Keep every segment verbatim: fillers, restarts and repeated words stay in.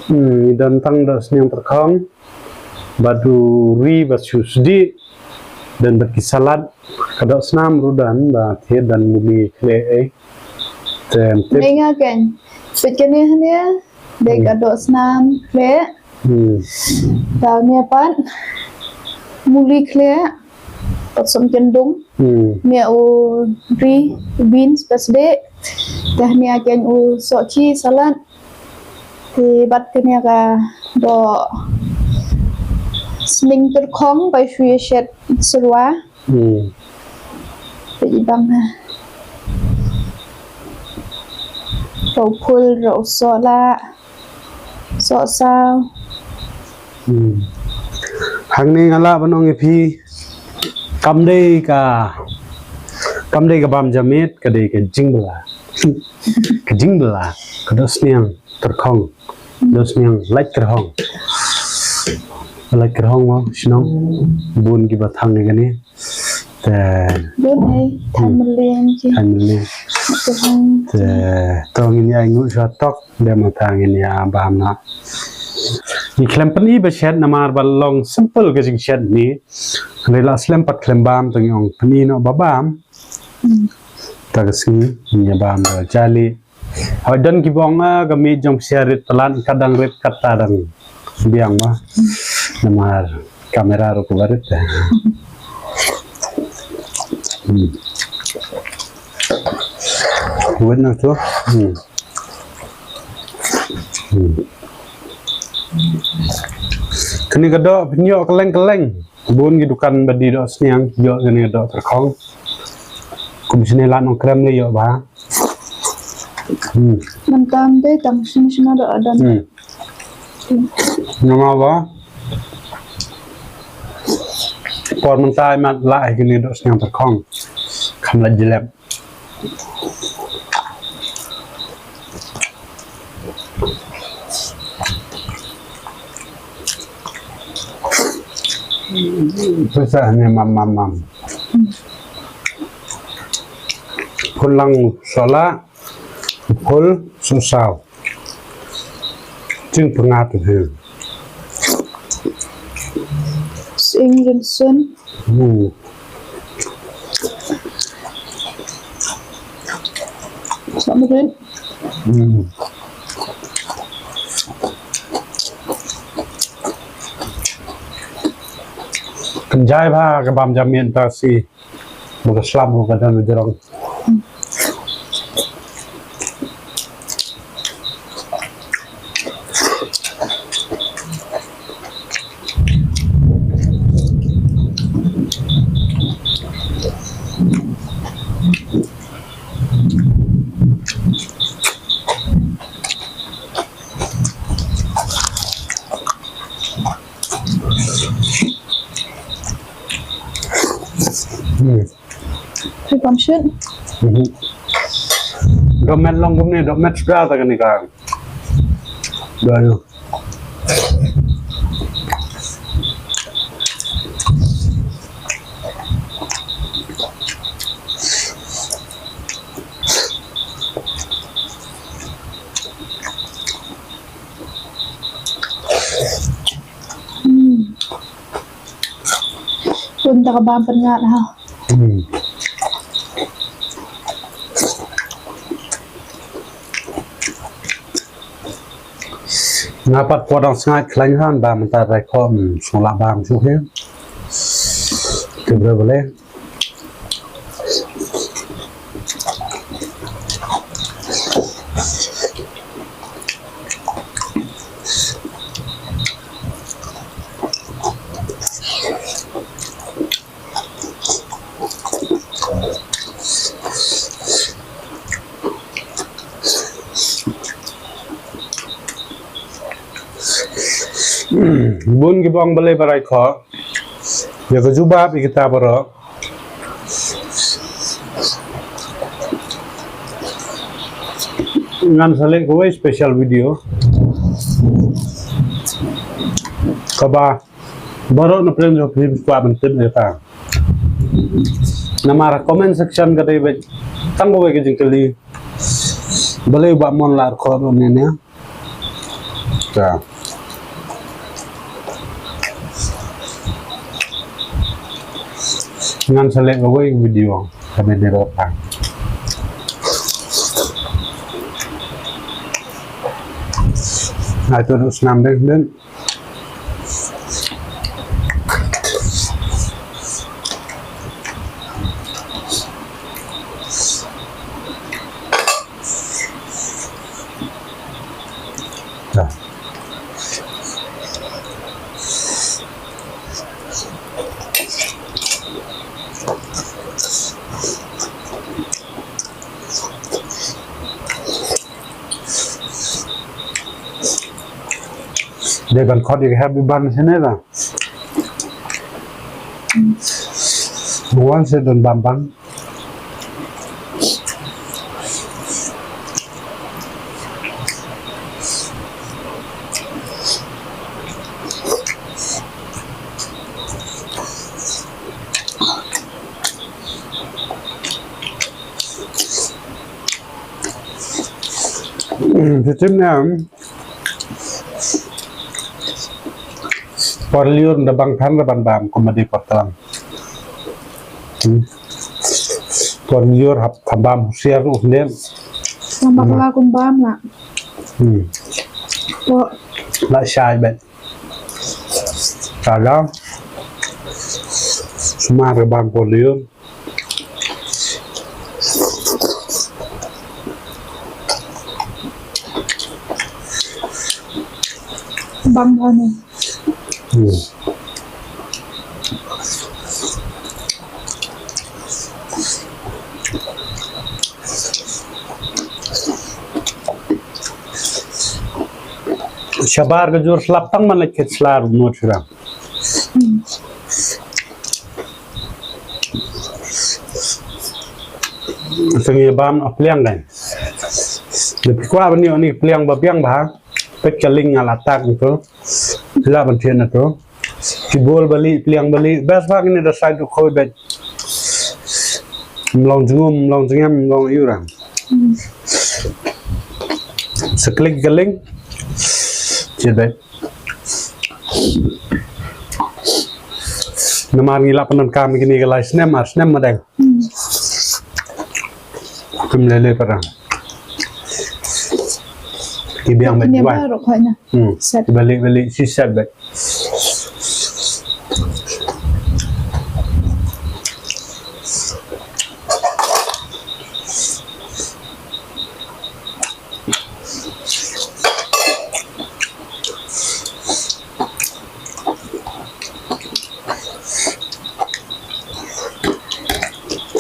Hmm, ngi don tang dohsniang tyrkhong. Bad u ri bad shu sdih. Don bad ki salad. Ka dohsnam ruh don ba thied don muli khleh eh. Te em tip. Dei nga ken. Peit kane hane. Dei ka dohsnam khleh. Hmm. Te nia pat muli khleh. Pat som kyndung. Hmm. Nia u ri, beans, bad sdih. Te nia ken u sohkhi salad. Te bad kane ka dohsniang tyrkhong ba shu ïa shet syrwa. Hmm. Te i bang ha. Rau phul, rau sohla, sohsaw. Hmm. Hangne nga lah ban ong ïa phi kam dei ka, kam dei ka bam ja miet, ka dei ka jingbylla. Ka jingbylla, ka dohsniang tyrkhong. Dohsniang lait tyrkhong. Lait tyrkhong mo, shnong. Bun kiba thang ïa kane. Te bun ei, thang mylliang ki. Thang mylliang. Tyrkhong. Te to ngin ïa nguh sha tok, de ma ta ngin ïa bam na. Ngi khlem pyni ba shet namar ba long simple ka jingshet ni. Lei la slem pat khlem bam, to ngi ong pyni noh ba bam. Hmm. Ta ka sngi ngin ïa bam da jali. Hoi don kiba ong, ah, ka miej jong phi rit palat, ka dang rit kata dang biang ba. Namar kamera ruh kaba rit. Hmm. Wait na tu. Hmm. Hmm. Kane ka doh pynïoh kylleng kylleng. Bun ki dukan ba die dohsniang, ïoh kane ka doh tyrkhong. Kum shane la nongkrem lei ïoh ba. Hmm. Mynta dei tang shim shim doh adan. Hmm. Namar ba por mynta i mat la hi kane ka dohsniang tyrkhong. Kham la jlep. Pisa hynne mam mam mam. Phul lang sohla, phul sohsaw. Jingpyngngad hi. Sing rynsun. Hmm. Sa mrit. Hmm. Kynjai ba ka bam ja miet ta shi. Ba ka slap ba ka don jrong. Hmm. Phi pam shit. Mhm. Dohmet long kumne, dohmet suda ta kane ka. Doh ïa. Hmm. Bun ta ka bam pyngngad ha. Hmm. Nga pat por dang sngaid khlaiñ han ba mynta rai khom sngewlah bam shuh hi. Te bre bale. Bun ki bong balei ba rai kho. Ïa ka jubab ïa kita baroh. Ngan sa leh kawei special video kaba baroh na pdeng jong phi kwah ban tip ïa ka. Namar comment section ka dei beit tang kawei ka jingkylli. Balei u Bah Mon la record ïa une ne? Ka. Ngan sa leh kawei video. Kane dei ba tang. Ai tu snam dei dei. Dei ban khot ïa ka happy bun shane da. Wan sha don bam bam. Hmm, te tim ne, em. Por lyiur nda bang than ra ban bam kum ma dei por tlang. Hmm. Por lyiur hap, hap bam husiar u ne. Bam bakla kum bam la. Hmm. Por. La shai bet. Ka la. Sumar ra bam por lyiur. Bang bha ne. Hmm. Shabar ka jur slap tang man la khet sla ruh mut shuram. Hmm. Sa ngi bam pliang kan. Dep kwah ban ïoh ni pliang ba biang bha. Peit ka ling nga la tak tu. La ban thied na tu. Ki bol bali, pliang bali. Best bha kine da sai tu khoi beit. Mlong jngum, mlong jngem, mlong yura. Sa klik ka ling. Thied beit. Namar ngi la pyndonkam kine ka lai snem, ar snem ma dang. Hmm. Kim lele para. Ki biang beit. Kine wai. Baru kau na. Hmm. Set. Balik, balik, si set beit.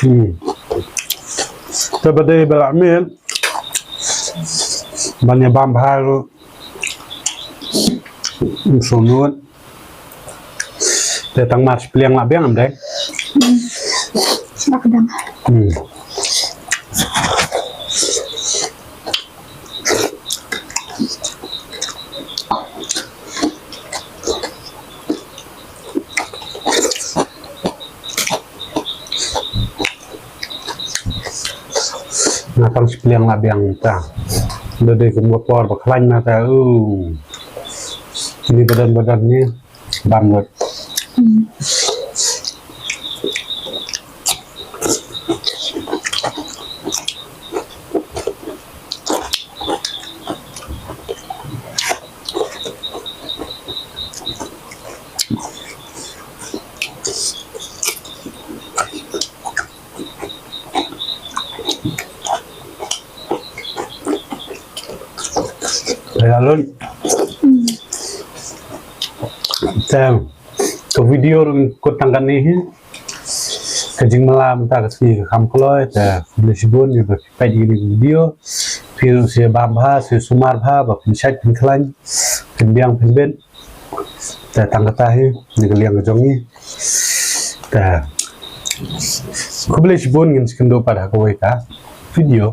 Hmm. Te ba dei ba la miet ban ïa bam bha ruh. Hmm, shu nud. Te tang mar shi pliang la biang em dei. Hmm. Bak dang. Hmm. Nga tang shi pliang la biang ta. Ba dei kum ka por ba khlaiñ na ta. Uh. Ni badan badan ni. Bam lut. Hmm. Te ïa lun. Te ka video ruh kut tang kane hi. Ka jingmala mynta ka sngi ka kham kloi, te khublei shibun ïa ba phi peit ïa kane ka video. Phi ruh sa bam bha, sa sumar bha, ba phin shait phin khlaiñ, phin biang phin bit. Te tang kata hi na ka liang ka jong ngi. Te khublei shibun, ngin sa ïakynduh pat ha kawei ka video.